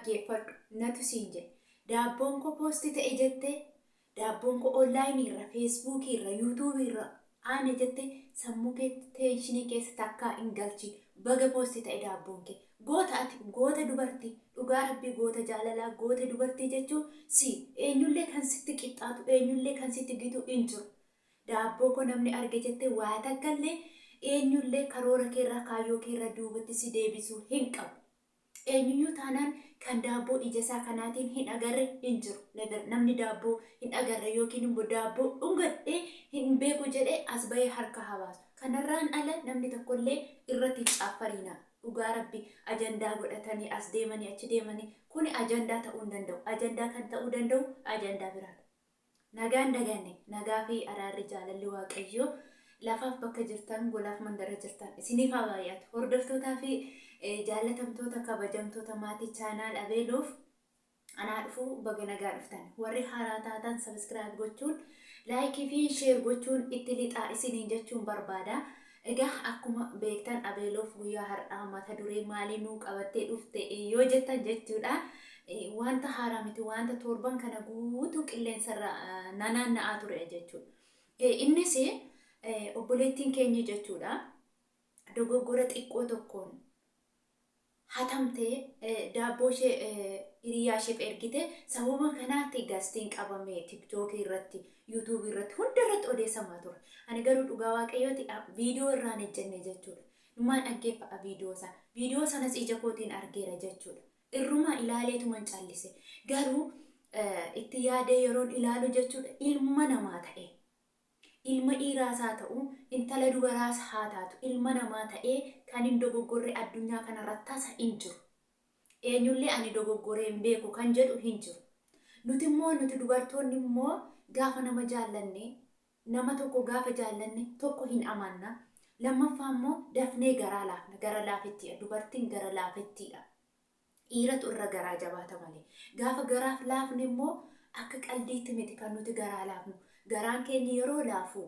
Dhaggeeffadhu natu siin jedhe. Daabboon koo post ta'e jettee, daabboon koo online irra, Facebook irra, YouTube irra aane jettee sammuu keetti tension keessa takkaa hin galchiin. Baga post ta'e daabboon kee. Goota ati, goota dubartii, dhugaa rabbii goota jaalalaa, goota dubartii jechuun si. Eenyullee kan sitti qixxaatu, eenyullee kan sitti gitu hin jiru. Daabboo koo namni arge jettee waa takkallee eenyullee karoora keerraa kaayyoo keerraa duubatti si deebisuu hin qabu. Eenyuyyuu taanaan kan daabboo ijasaa kanaatiin hin agarre hin jiru. Never. Namni daabboo hin agarre yookiin immoo daabboo dhungadhee hin beeku jedhee as bahee harka haa baasu. Kanarraan ala namni tokkollee irratti hin caaffariinaa. Dhugaa Rabbi ajandaa godhatanii as deemanii achi deemanii kuni ajandaa ta'uu hin danda'u. Ajandaa kan ta'uu danda'u ajandaa biraati. Nagaan daganne nagaa fi araarri jaalalli Waaqayyoo lafaaf bakka jirtan golaaf mandara jirtan isiniif haa baay'atu. Hordoftootaa fi jaallatamtoota kabajamtoota maatii chaanaal Abeeloof anaa dhufuu baga nagaa dhuftan. Warri haaraa taatan sabiskiraayib gochuun laayikii fi sheer gochuun itti lixaa isiniin jechuun barbaada. Egaa akkuma beektan Abeeloof guyyaa har'aa mata duree maalii nuu qabattee dhufte yoo jettan jechuudha. Wanta haaraa miti wanta torban kana guutuu qilleensarra nanaanna'aa ture jechuudha. Innis obboleettiin keenya jechuudha. Dogoggora xiqqoo tokkoon hatamtee daabboo ishee hiriyaa isheef ergite sababa kanaatti gastiin qabame tiktookii irratti yuutuubii irratti hunda irratti odeessamaa ture. Ani garuu dhugaa waaqayyooti viidiyoo irraan ejjenne jechuudha. Numaan dhaggeeffa'a viidiyoo sana. Viidiyoo sanas ija kootiin argeera jechuudha. Irrumaa ilaaleetuman callise. Garuu itti yaadee yeroon ilaalu jechuudha ilma namaa ta'e. Ilma dhiiraas haa ta'u, intala dubaraas haa taatu, ilma namaa ta'ee kan hin dogoggorre addunyaa kanarra tasa hin jiru. Eenyullee ani dogoggoree hin beeku kan jedhu hin jiru. Nuti immoo nuti dubartoonni immoo gaafa nama jaallanne, nama tokko gaafa jaallanne tokko hin amanna. Lammaffaa immoo dafnee garaa laafna. Gara laafettiidha. Dubartiin gara laafettiidha. Dhiiratu irra garaa jabaata malee. Gaafa garaaf laafne immoo akka qaldiitti miti kan nuti garaa laafnu. Garaan keenya yeroo laafu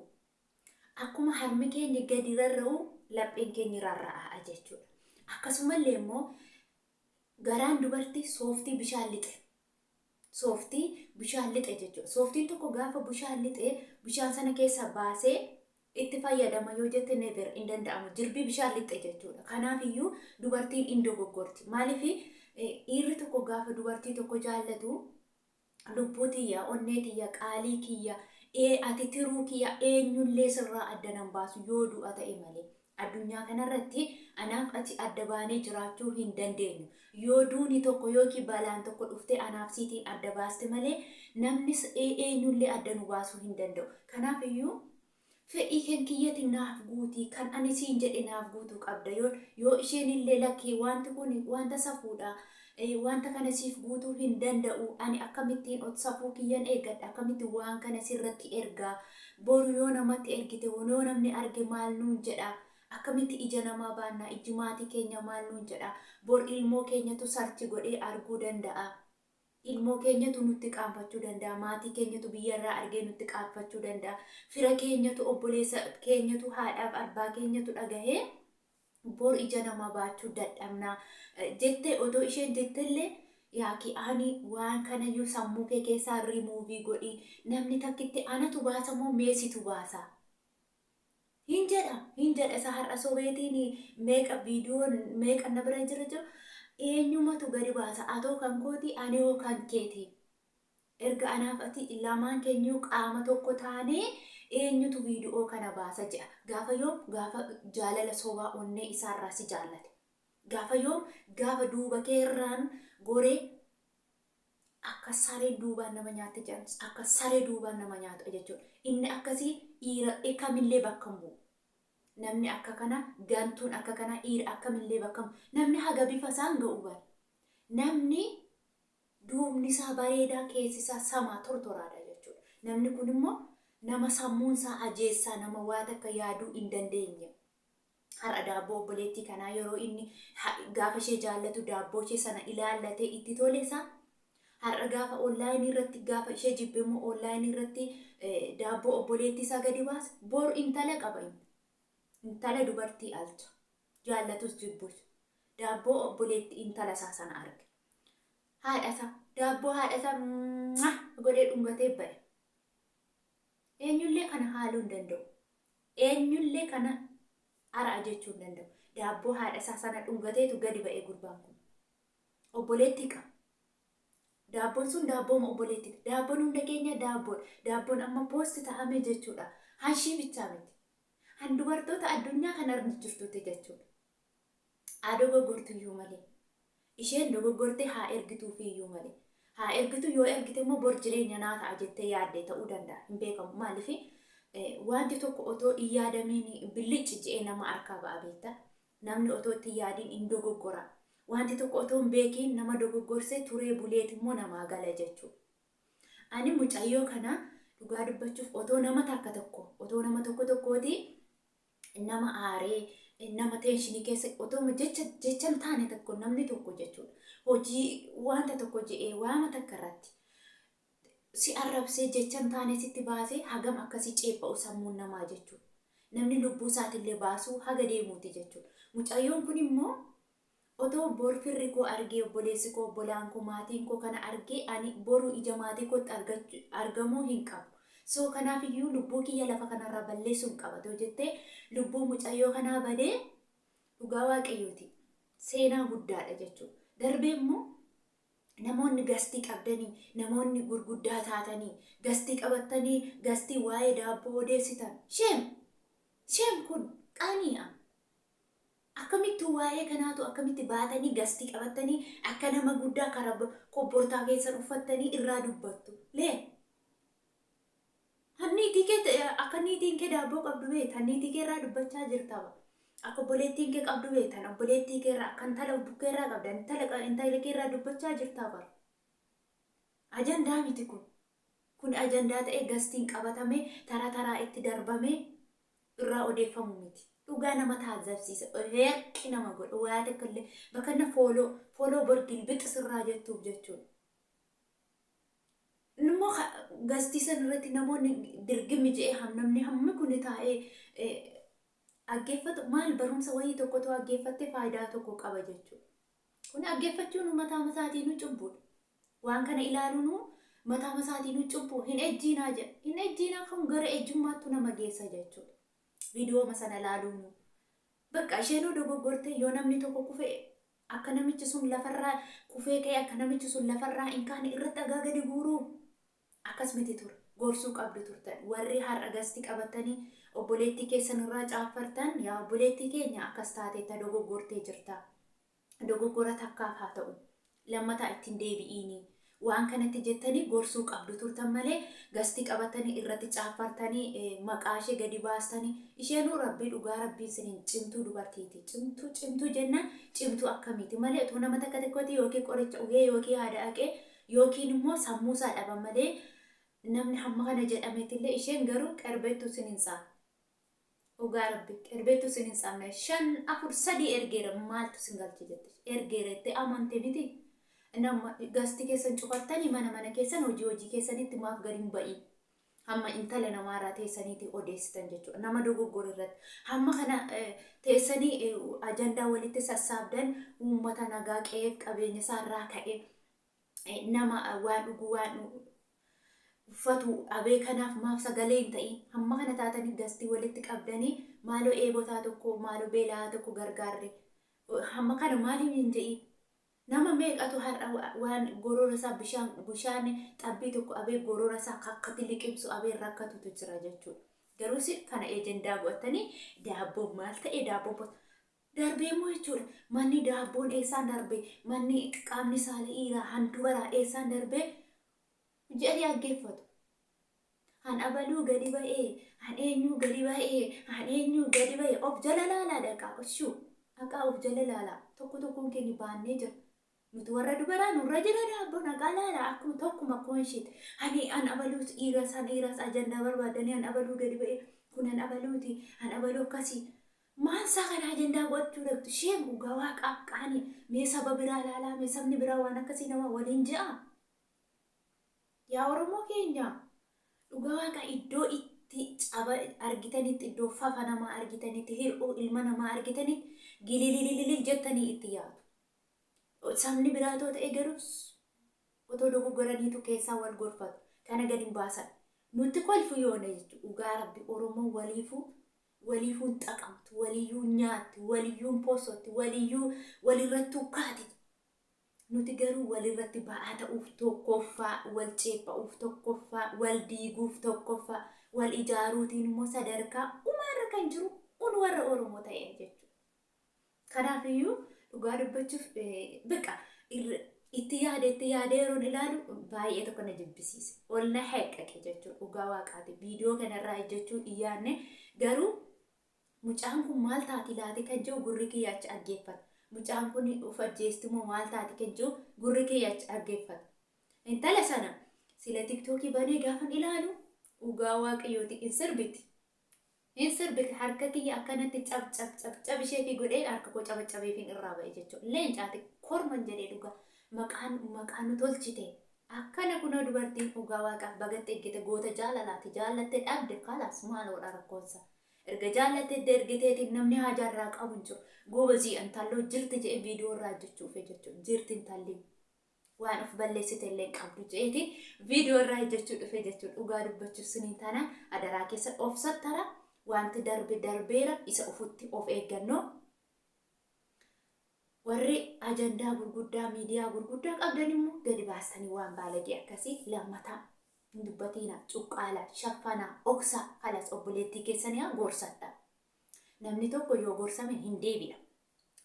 akkuma harmi keenya gadi rarra'u lapheen keenya rarra'a jechuudha. Akkasumallee immoo garaan dubartii sooftii bishaan lixe. Sooftii bishaan lixe jechuudha. Sooftiin tokko gaafa bishaan lixe bishaan sana keessaa baasee itti fayyadama yoo jette never hin danda'amu. Jirbii bishaan lixxe jechuudha. Kanaaf iyyuu dubartiin hin dogoggorti. Maaliif dhiirri tokko gaafa dubartii tokko jaallatu lubbuu tiyya, onnee tiyya, qaalii kiyya, ati tiruu kiyya eenyullee sirraa adda nan baasu yoo du'a ta'e malee. Addunyaa kanarratti anaaf ati adda baanee jiraachuu hin dandeenyu. Yoo duuni tokko yookiin balaan tokko dhuftee anaaf siitiin adda baaste malee namnis eenyullee adda nu baasuu hin danda'u. Kanaaf iyyuu fedhii kan kiyyati naaf guutii kan ani siin jedhe naaf guutuu qabda yoo yoo isheen illee lakkii wanti kun wanta safuudha wanta kana siif guutuu hin danda'u ani akkamittiin ot safuu kiyyan eeggadha akkamitti waan kana sirratti ergaa boru yoo namatti ergite yoo namni arge maal nuun jedha akkamitti ija namaa baannaa ijji maatii keenya maal nuun jedha bor ilmoo keenyatu sarchi godhee arguu danda'a. Ilmoo keenyatu nutti qaanfachuu danda'a, maatii keenyatu biyyarraa argee nutti qaanfachuu danda'a, fira keenyatu, obboleessa keenyatu, haadhaaf abbaa keenyatu dhagahee bor ija namaa baachuu dadhabna jettee otoo isheen jettellee yaaki ani waan kanayyuu sammuu kee keessaa rimuuvii godhi namni takkitti anatu baasa moo meesitu baasa? Hin jedha, hin jedha isa har'a sobeetiin meeqa viidiyoon meeqa na bira jira jiru eenyumatu gadi baasa atoo kan kooti ani hoo kan keeti. Erga anaaf ati lamaan keenyuu qaama tokko taanee eenyutu viidiyoo kana baasa jedha. Gaafa yoom gaafa jaalala sobaa onnee isaarraa si jaallate. Gaafa yoom gaafa duuba keerraan goree Akka sareen duubaan nama nyaatte jedhan akka saree duubaan nama nyaatu jechuudha. Inni akkasii dhiira kamillee bakka hin bu'u. Namni akka kana gantuun akka kana dhiira akkamillee bakka hin bu'u. Namni haga bifa isaan ga'u bara. Namni duubni isaa bareedaa keessi isaa samaa tortoraadha jechuudha. Namni kun immoo nama sammuun isaa ajeessaa nama waa takka yaaduu hin dandeenye. Har'a daabboo obboleettii kanaa yeroo inni gaafa ishee jaallatu daabboo ishee sana ilaallatee itti tole isaa har'a gaafa onlaayinii irratti gaafa ishee jibbe immoo onlaayinii irratti daabboo obboleettii isaa gadi baasa. Bor intala qaba inni. Intala dubartii alcha. Jaallatus jibbus. Daabboo obboleettii intala isaa sana arge. Haadha isaa daabboo haadha isaa godhee dhungatee ba'e. Eenyullee kana haaluu hin danda'u. Eenyullee kana ara'a jechuu hin danda'u. Daabboo haadha isaa sana dhungateetu gadi ba'e gurbaan kun. Obboleettii qaba. Daabboon sun daabbooma obboleettiiti. Daabboon hunda keenya daabboodha. Daabboon amma post ta'ame jechuudha. Hanshii bichaa miti. Han dubartoota addunyaa kanarra jirtutti jechuudha. Haa dogoggortuyyuu malee. Isheen dogoggortee haa ergituufiyyuu malee. Haa ergitu, yoo ergite immoo bor jireenya naa ta'a jettee yaaddee ta'uu danda'a. Hin beekamu. Maaliif wanti tokko otoo hin yaadamiin billicci je'ee nama harkaa ba'a beekta. Namni otoo itti hin yaadiin hin dogoggora. Wanti tokko otoo hin beekiin nama dogoggorsee turee buleet immoo namaa gala jechuudha. Ani mucayyoo kana dhugaa dubbachuuf otoo nama takka tokko, otoo nama tokko tokkooti nama aaree nama tension keessa otoo jecha jecha hin taane tokko namni tokko jechuudha. Hojii wanta tokko je'ee waama takka irratti si arrabsee jecha hin taane sitti baasee hagam akkasii ceepha'u sammuun namaa jechuudha. Namni lubbuu isaatillee baasuu haga deemuuti jechuudha. Mucayyoon kun immoo otoo bor firri koo argee, obboleessi koo, obbolaan koo, maatiin koo kana argee, ani boru ija maatii kootti argamuu hin qabu. So kanaaf iyyuu lubbuu kiyya lafa kanarraa balleessuu hin qabatu jettee lubbuu mucayyoo kanaa badee dhugaa Waaqayyooti. Seenaa guddaadha jechuudha. Darbee immoo namoonni guest qabdanii, namoonni gurguddaa taatanii guest qabattanii guest waa'ee daabboo odeessitan, shame, shame, kun qaaniidha. Akkamittuu waa'ee kanaatu akkamitti baatanii guest qabattanii akka nama guddaa karaa kobbortaa keessan uffattanii irraa dubbattu? Lee hanniitii kee, akka niitiin kee daabboo qabdu beekta, niitii kee irraa dubbachaa jirtaba. Akka obboleettiin kee qabdu beektan, obboleettii kee irraa, akka intala bukkee irraa qabda, intala kee irraa dubbachaa jirtaa bara. Ajandaa miti kun. Kun ajandaa ta'ee guestiin qabatamee taraa taraa itti darbamee irraa odeeffamu miti. Dhugaa nama taajjabsiisa. Heeqqi nama godha. Waa tokko illee bakka inni follow follow bor gilbixi sirraa jettuuf jechuudha. Immoo guest san irratti namoonni dirgimmi je'ee namni hammi kun taa'ee dhaggeeffatu maal barumsa wayii tokkotu dhaggeeffattee faayidaa tokko qaba jechuudha. Kun dhaggeeffachuun mataa masaatiin cubbuudha. Waan kana ilaaluun mataa masaatiin cubbuu, hin ejjiinaa jedha. Hin ejjiinaa, kun gara ejjummaattu nama geessa jechuudha. Viidiyooma sana ilaaluun. Bakka isheenuu dogoggorte, yoo namni tokko kufe akka namichi sun lafarraa kufee ka'e, akka namichi sun lafarraa hin kaane irratti dhagaa gadi guuruu akkas miti ture. Gorsuu qabdu turtan. Warri har'a guest qabatanii obboleettii keessan irraa caaffartan, yaa obboleettii keenya, akkas taateetta, dogoggortee jirta. Dogoggora takkaaf haa ta'u. Lammataa ittiin deebi'iini. Waan kanatti jettanii gorsuu qabdu turtan malee guest qabatanii irratti caaffartanii maqaa ishee gadi baastanii isheenuu rabbii dhugaa rabbiin siniin cimtuu dubartiiti. Cimtuu, cimtuu jennaan cimtuu akkamiiti malee otoo nama takka tokkotti yookiin qoricha ugee yookiin haada haqee yookiin immoo sammuu isaa dhaban malee namni hamma kana jedhameetillee isheen garuu qerbeettuu sin hin tsaafne. Dhugaa rabbi qerbeettuu sin hin tsaafne. Shan, afur, sadii ergeera, maaltu sin galche jette, ergeera itti amante miti. Nama guest keessan cufattanii mana mana keessan hojii hojii keessanitti maaf gadi hin ba'iin? Hamma intala namaarraa teessaniiti odeessitan jechuudha. Nama dogoggora irratti. Hamma kana teessanii ajandaa walitti sassaabdan, uummata nagaa qe'eef qabeenya isaarraa ka'ee nama waan dhuguu waan uffatu dhabee kanaaf maaf sagalee hin ta'in? Hamma kana taatanii guest walitti qabdanii maaloo eebotaa tokko, maaloo beela'aa tokko gargaarre, hamma kana maaliif hin jedhin? Nama meeqatu har'a waan gorora isaa bishaan xabbii tokko abee gorora isaa kakkati liqimsu abee rakkatutu jira jechuudha. Garuu isin kana ejendaa godhatanii daabboon maal ta'e, daabboon darbee immoo jechuudha. Manni daabboon eessaan darbe, manni qaamni saala dhiiraa handubaraa eessaan darbee jedhanii dhaggeeffatu. Han abaluu gadi ba'ee, han eenyuu gadi ba'ee, han eenyuu gadi ba'ee, of jala laalaa dhaqaa, oshuu dhaqaa of jala laalaa. Tokko tokkoon keenya baannee jira. Nuti warra dubaraa nurra jira daabboon, dhaqaa laalaa akkuma tokkuma koonshiit. Ani an abaluus dhiiras han dhiiras ajandaa barbaadanii han abaluu gadi ba'ee, kun han abaluuti, han abaluu akkasii. Maal isaa kana ajandaa godhachuu dhaqxu? Isheen dhugaa waaqaa qaanii, mee saba biraa laalaa, mee sabni biraa waan akkasii nama waliin je'a. Yaa Oromoo keenya, dhugaa waaqa iddoo itti caba argitanitti, iddoo fafa namaa argitanitti, hir'uu ilma namaa argitanitti gililililil jettanii itti yaadu. Sabni biraatoo ta'e garuu Otoo dogoggoraniitu keessaa wal gorfatu. Kana gadi hin baasan. Nutti kolfu yoona jechuudha. Dhugaa Rabbi, Oromoon waliifuu waliifuu hin xaqamtu, waliyyuu hin nyaatti, waliyyuu hin posotti, waliyyuu walirrattuu kaati. Nuti garuu walirratti ba'aa ta'uuf tokkoffaa, wal ceepha'uuf tokkoffaa, wal diiguuf tokkoffaa, wal ijaaruutiin immoo sadarkaa umaarra kan jiru un warra Oromoo ta'e jechuudha. Kanaaf iyyuu dhugaa dubbachuuf beqa itti yaade itti yaadee yeroon ilaalu baay'ee tokko na jibbisiise. Ol na heqqaqe jechuudha dhugaa waaqaati. Viidiyoo kanarraa ijjachuu hin yaadne, garuu mucaan kun maal taati laati kan jiru gurri kiyya achi dhaggeeffata. Mucaan kun of ajjeesti moo maal taati kan jiru gurri kiyya achi dhaggeeffata. Intala sana sila tiktookii banee gaafan ilaalu, dhugaa waaqayyooti, hin sirbiti. Hin sirbiti. Harka kiyya akkanatti cab cab cab cab isheefi godhee, harka koo cabacabeefin irraa ba'e jechuudha. Leencaati korman jedhee, dhugaa maqaan maqaa nu tolchite. Akkana kunoo dubartiin, dhugaa waaqaaf, bagatti eggite goota jaalalaati. Jaallatte dhabde, kalaas, maaloodha rakkoonsa. Erga jaallatte ergiteetiin namni haajaa irraa qabu hin jiru. Goobazii intalloo jirti jedhee viidiyoo irraa hojjechuuf jechuudha. Jirti intalli, waan of balleessite illee qabdu jeeti viidiyoo irraa hojjechuu dhufe jechuudha. Dhugaa dubbachuuf siniin taana, adaraa keessa of sattara. Wanti darbe darbeera, isa ofutti of eeggannoo. Warri ajandaa gurguddaa, miidiyaa gurguddaa qabdan immoo gadi baastanii waan baalagee akkasii lammataa hin dubbatiina. Cuqqaala, shaffanaa, oksaa, kalas, obboleettii keessanii haa gorsadha. Namni tokko yoo gorsame hin deebi'a.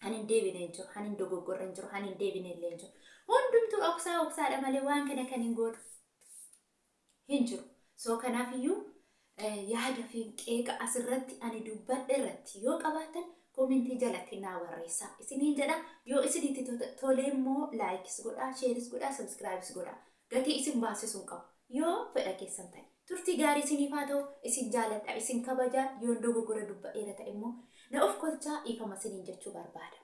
Kan hin deebine hin jiru, kan hin dogoggorre hin jiru, kan hin deebine illee hin jiru. Hundumtuu oksaa oksaadha malee waan kana kan hin godhu hin jiru. So kanaafiyyuu yaada fi qeeqa asirratti ani dubbadhe irratti yoo qabaattan koomentii jalatti naa barreessaa isiniin jedha. Yoo isinitti tolee immoo like is godhaa, share is godhaa, subscribe is godhaa. Gatii isin baasisuu hin qabu. Yoo fedha keessan ta'e. Turtii gaarii isiniif haa ta'u, isin jaaladha, isin kabajaa. Yoon dogoggora dubba'eera ta'e immoo na of kolchaa, dhiifama isiniin jechuu barbaada.